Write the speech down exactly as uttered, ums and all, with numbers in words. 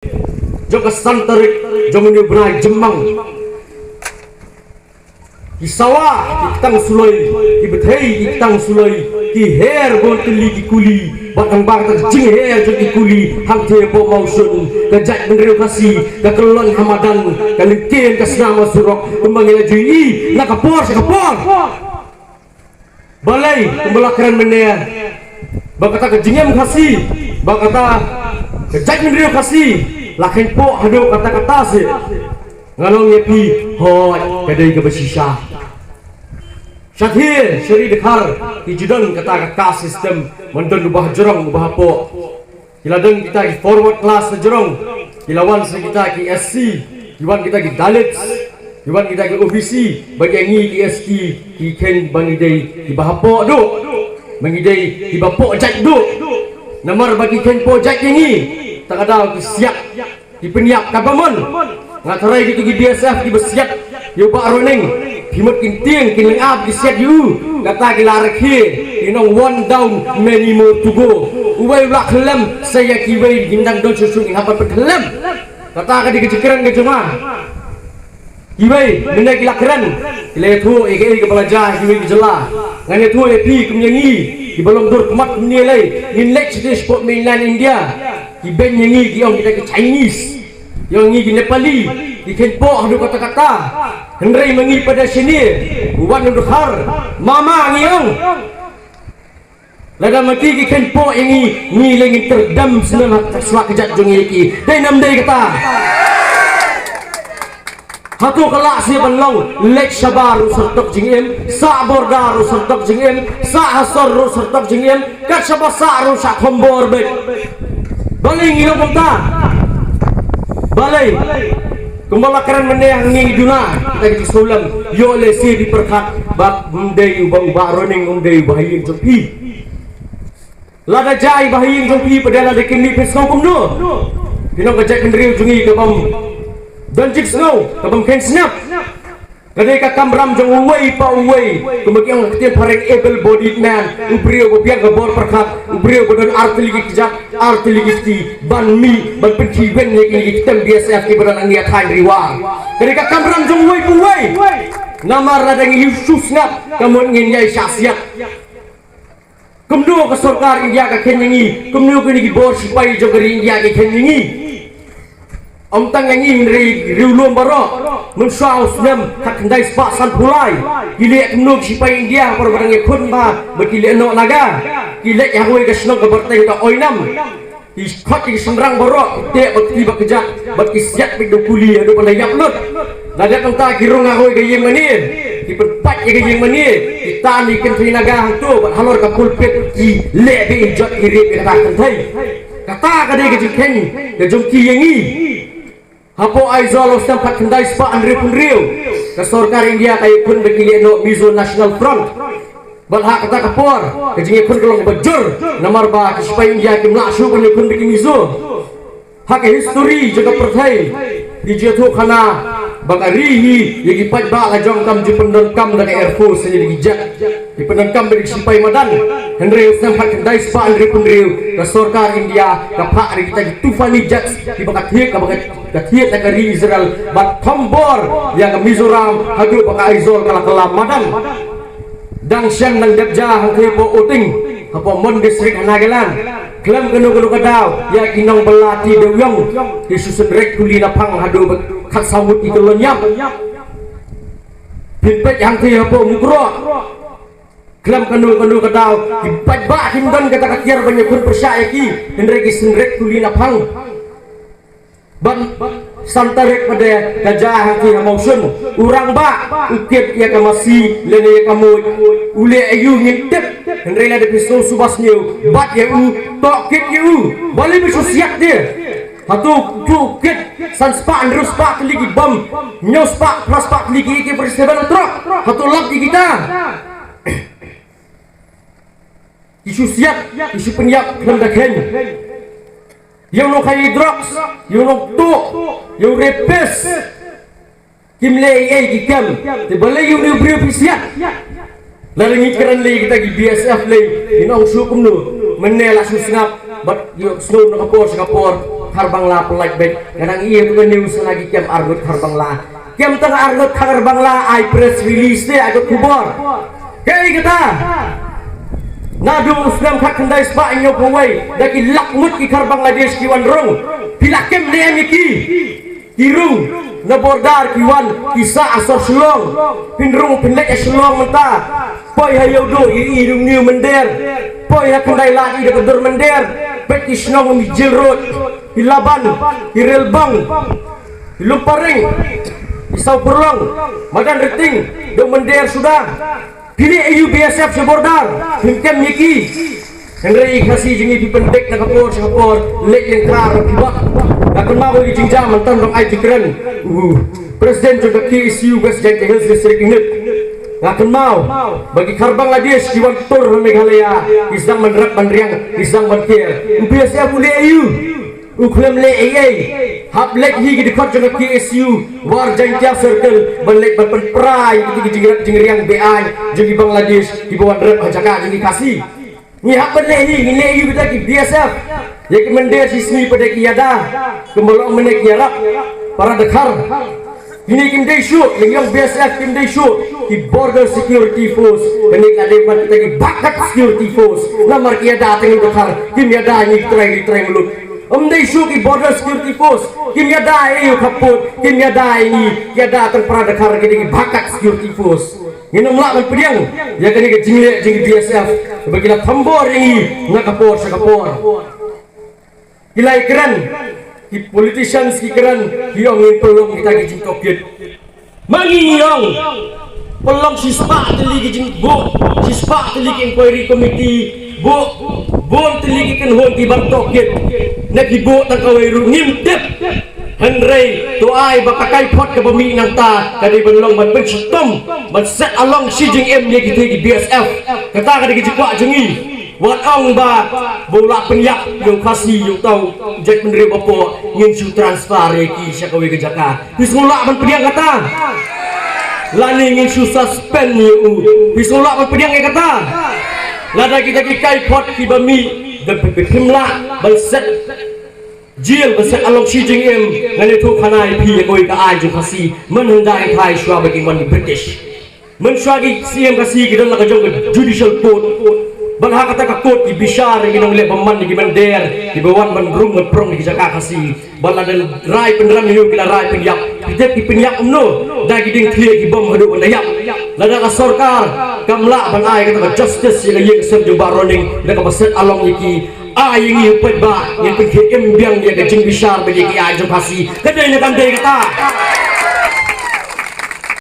jong ka san tarik jong une u bnai jymmang. Ki sawa ki ktang suloi, ki bthei ki ktang suloi, ki her bun tylli ki kuli, bad hangba kata ka jingher jong ki kuli hangtei hapoh Mawshun, ka jaitbynriew Khasi ka kyllon ha madan, ka lyngkhuh ka snam ha surok, kumba ngi la ju ïohi na ka por sha ka por. Balei kumba la kren mynne ba kata ka jingim Khasi, ba kata ka jaitbynriew Khasi la kheiñpoh haduh katta katta seh? Nga ong ïa phi, hooid, ka dei kaba shisha. Shathie sha Ri Dkhar ki ju don kata ka caste system, man don uba hajrong uba hapoh. Ki la don kita ki forward class hajrong, ki la wan sa kita ki S C, ki wan kita ki Dalits, ki wan kita ki O B C, bad ïa ngi ki S T ki kheiñ ba ngi dei kiba hapoh duh, ba ngi dei kiba poh jait duh. Namar ba ki kheiñpoh jait ïa ngi, ta ka daw ki siat, ki pynïap, kaba mon. Nga tharai kito ki B S F kiba siat ïa u Bah Ronning, ki mut kin tieng, kin lyngab ki siat ïa u. Kata ki la rakhe, kin ong one down, many more to go. Uwei u la khyllem, sa ïa kiwei kin dang don shuh shuh ngin hap ban pynkhyllem. Kata ka dei ka jingkren ka jong nga. Kiwei mynne ki la kren, ki la ïathuh ïa kaei kaba la jia ha kiwei ki jylla. Ngan ïathuh ïa phi kum ïa ngi kiba long dur khmat kumne lei, ngin leit shatei shapoh mainland India, ki beiñ ïa ngi ki ong kita ki Chinese, ïa ngi ki Nepali, ki kheiñpoh haduh katta katta. Hynrei ma ngi pat da shane, u wan u Dkhar, mama ngi ong. Lada ma ki ki kheiñpoh ïa ngi, ngi lei ngin kyrdem snem ha ka shuwa ka jait jong ngi ïa ki. Dei nam dei kata? Hato ka lah seh ban long, leit shabar ruh syrtok jingim, sah border ruh syrtok jingim, sah ha sor ruh syrtok jingim, kat shaba sah ruh sah thombor beit. Balei ngi long kumta? Balei? Kumba la kren mynne hangne ngi duna, kita ki jingsngewlem, ïoh lehse phi pyrkhat ba ym dei u Bah, u Bah Ronning um dei u bahaïing jong phi. Lada jia i bahaïing jong phi, pat de lada kynnoh phi sngew kumno? Phi long ka jaitbynriew jong ngi kabym don jingsngew, kabym kheiñ sngap. Ka dei ka kamram jong uwei pa uwei, kumba ki ong ha ka ktien phareng able bodied man, u briew ba biang ka bor pyrkhat, u briew ba don artylli ki kjat, artylli ki kti, ban mih, ban pynkhih win ïa kine ki ktem B S F kiba don hangne ha thaiñ Ri War. Ka dei ka kamram jong uwei pa uwei. Namar lada ngi ïoh shu sngap, ka mut ngin ïai shah siat. Kumno ka sorkar India ka kheiñ ïa ngi, kumno kine ki bor shipai jong ka ri India ki kheiñ ïa ngi. Ym tang ïa ngi hynrei riewlum baroh. Mynshuwa u snem khatkhyndai spah sanphew lai, ki leh kumno ki shipai India ha por ba dang ïakhun bha bad ki lehnoh naga. Ki leit ha kawei ka shnong kaba kyrteng ka Oinam. Ki khot ïa ki shynrang baroh, ki teh bad ki kti ba kjat, bad ki siat beit da u kuli haduh ba la ïap lut. La dep nangta ki rung ha kawei ka ïing mane, ki pynpait ïa ka ïing mane, ki tan ïa ki kynthei naga hangto, bad halor ka pulpit ki leh beit jot, ki rape ïa kata ka kynthei. Kata ka dei ka jingkheiñ ka jong ki ïa ngi. Hapoh Aizawl u snem khatkhyndai spah hynriewphew hynriew, ka sorkar India ka ïakhun bad ki lehnoh Mizo National Front. Bad ha kata ka por ka jingïakhun ka long ba jur, namar ba ki shipai India kim lah shuh ban ïakhun bad ki Mizo. Ha ka history jong ka pyrthei, ki ju ïathuh khana ba ka ri hi, ïa ki paidbah la jong kam ju pyndonkam da ka air force ne da ki jet. Ki pyndonkam bad ki shipai madan. Hynrei u snem khatkhyndai spah hynriewphew hynriew, ka sorkar India ka phah ïa kita ki Tufani jets kiba ka thied, kaba ka thied na ka ri Israel, bad thombor ïa ka Mizoram haduh ba ka Aizawl ka la kylla madan. Dang shen dang dep ja hangtei hapoh Oting, hapoh Mon District ha Nagaland. Khlem kano kano ka daw ïa ki nongbylla ti dewïong ki shu synreit kuli naphang haduh ba khatsaw ngut ki kyllon ïap. Phin peit hangtei hapoh Mukroh. Khlem kano kano ka daw ki paidbah kim don kata ka tiar ban ïakhun pyrshah ïa ki, hynrei ki synreit kuli naphang. Ban san tarik pat de ka jia hangtei ha Mawshun, u rangbah u kit ïa ka masi lane ïa ka muid. U leh aïu ngim tip, hynrei lada phi sngew suba sniew, bat ïa u, tohkit ïa u. Balei ba shu siat de? Hato u kit san spah hynriew spah tylli ki bom, hynñiew spah phra spah tylli ki A K forty-seven hynriew, hato lap ïa kita? Ki shu siat, ki shu pynïap khlem da kheiñ. Ïa u nongkhaïi drugs, ïa u nongtuh, ïa u rapist. Kim leh ei ei ki kem. Te balei ïa une u briew phi siat? Lada ngi kren lei kita ki B S F lei, ngin ong shuh kumno? Mynne la shu sngap bad ïohsngew na ka por sha ka por. Khar Bangla pynlait beit. Nga dang ïohi ha ka news na ki kem arngut Khar Bangla. Kem tang arngut Khar Bangla ai press release te, ai ka khubor. Kaei kata? Naduh u snem khatkhyndai spah hynñiewphew wei da ki lak ngut ki Khar Bangladesh ki wan rung. Phi la kem ne em ïa ki? Ki rung na border, ki wan ki sah ha sor Shillong. Phin rung phin leit ha Shillong mynta. Poi ha Ïewduh i, i rung niu mynder. Poi ha Khyndailad i da ka dur mynder. Peit ki shnong, i Jail Road, i Laban, i Relbang, i Lumparing, i Sawpurlong, Madan Riting, da u mynder suda. Phi leh aïu B S F sha border? Phim kem ïa ki. Hynrei i Khasi jong ngi phi pyndik na ka por sha ka por, leit lyngkar phi bak. Nga kynmaw ïa ki jingjia mynta, dang ai jingkren u President jong ka K S U West Jaintia Hills District Unit. Nga kynmaw ba ki Khar Bangladesh ki wan tur ha Meghalaya, ki sdang ban rep ban riang, ki sdang ban ker. U B S F u leh aïu? U khlem leh ei ei. Hap leit hi ki dkhot jong ka K S U War Jaintia Circle ban leit ban pynpra ïa ki jingrep jingriang beaiñ jong ki Bangladesh kiba wan rep ha jaka jong ki Khasi. Ngi hap ban leh hi, ngi leh hi bad ki B S F. Ïa ki mynder shisngi pat ki ïada, kumba long mynne ki ïarap para dkhar. Kine kim dei shuh, ïa ngi ong B S F kim dei shuh, ki Border Security Force. Kane ka dei ban kita ki backup security force. Namar ki ïada tang ïa u dkhar, kim ïada ïa ngi ki trai, ki trai muluk. Ym dei shuh ki Border Security Force, kim ïada ïa u khappud, kim ïada ïa ngi, ki ïada tang para dkhar, ki dei ki backup security force. Ngin ym lah ban pdiang ïa kane ka jingleh jong ki B S F ba ki la thombor ïa ngi na ka por sha ka por. Ki la ïakren, ki politicians ki kren, ki ong ngin pynlong kita ki jingtohkit. Ma ngi ngi ong pynlong shispah tylli ki jingbuh, shispah tylli ki inquiry committee, buh bun tylli ki kynhun ki ban tohkit. Ne ki buh tang kawei ruh ngim tip. Hynrei to ai ba ka kaiphod kaba mih nangta ka dei ban long ban pynshitom, ban set along shi jingim ïa kita ki B S F. Kata ka dei ka jingkwah jong ngi. Wat ong ba ba u lah pynïap ïa u Khasi, ïa uta u jaitbynriew bapoh, ngin shu transfer ïa ki sha kawei ka jaka. Phi sngew lah ban pdiang kata? Lane ngin shu suspend ïa u? Phi sngew lah ban pdiang ïa kata? Lada kita ki kaiphod kiba mih da phi, phim lah ban set jail, ban set along shi jingim, ngan ïathuh khana ïa phi ïa kawei ka aiñ jong Khasi. Mynhyndai thaw shuwa ba ki wan ki British, mynshuwa ki siem Khasi ki don la ka jong ka judicial court. Bad ha kata ka court ki bishar ïa ki nongleh bymman, ïa ki mynder kiba wan ban rung ban prong ïa ki jaka Khasi. Bad lada rai pynrem ïa u ki la rai pynïap. Ki tip ki pynïap kumno? Da ki dieng khlieh ki bom haduh ban da ïap. Lada ka sorkar kam lah ban ai kata ka justice ïa ka ïing ka sem jong Bah Ronning, da kaba set along ïa ki, ai ïa ngi u paidbah, ngin pynkhie im biang ïa ka jingbishar bad ïa ki aiñ jong Khasi. Ka dei ne kam dei kata?